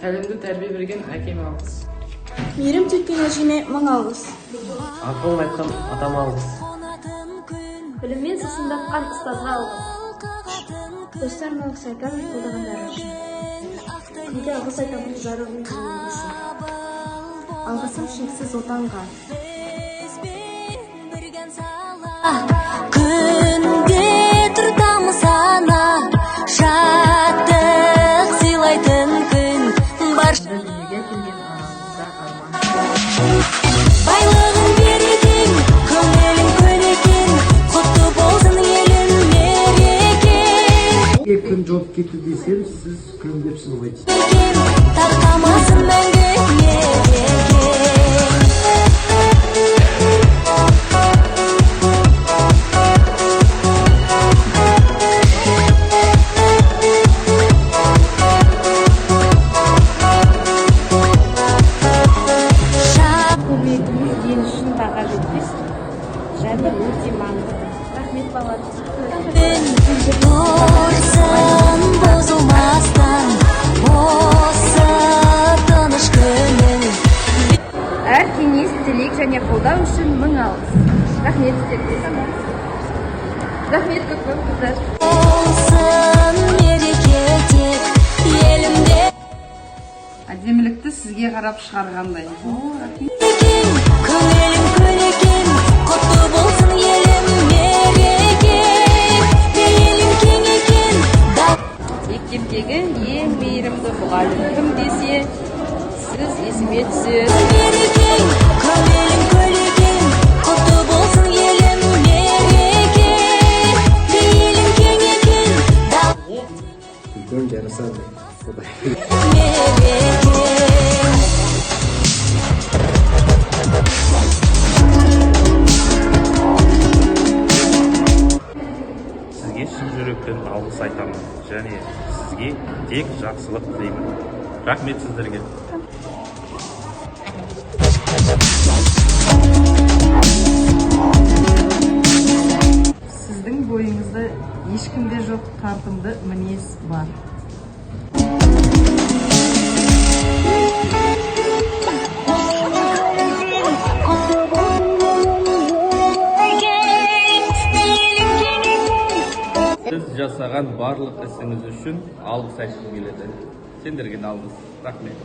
Тәлімді тәрбие берген әкеме алғыс. Мейірім төккен әжеме мың алғыс. Ақылын айтқан атама алғыс. Біліммен сусындатқан ұстазға алғыс. Достарыма алғыс айтамын қолдағандары үшін. Күнге алғыс айтамын жарығын үшін. Алғысым шексіз Отанға. Күнде тұртамыз ана, шаттық сыйлайтын күн бар. Дүниеге әкелген анамызға арман. Байлығың берекең, көңілің көл екен, құтты болсын, елім, мерекең. Екі күн жауып кетті десем, сіз күлімдепсіз ғой. Екен, тарқамасын мәңгі мерекең. Көмегіңіз ел үшін баға жетпес және өте маңызды. Рахмет, балалар. Тұрсын бұзылмастан осы тыныш күнің. Әр кеңес, тілек және қолдау үшін мың алғыс. Рахмет сіздерге. Рахмет көп көп, қыздар. Болсын мереке тек елімде. Әдемілікті сізге қарап шығарғандай. О, рахмет. Екен, көңілің көл екен, құтты болсын, елім, мерекең, пейілің кең екен. Мектептегі ең мейірімді мұғалім кім десе, сіз есіме түседі. Мерекең, көңілің көл екен, құтты болсын, елім, мерекең, пейілің кең екен. Үлкен жарасады, Құдай. Мерекең. Сізге шын жүректен алғыс айтамын және сізге тек жақсылық тілеймін. Рахмет сіздерге. Сіздің бойыңызда ешкімде жоқ тартымды мінез бар. Құтты болсын, мерекең, пейілің кең екен. Сіз жасаған барлық ісіңіз үшін алғыс айтқым келеді. Сендерге де алғыс, рахмет.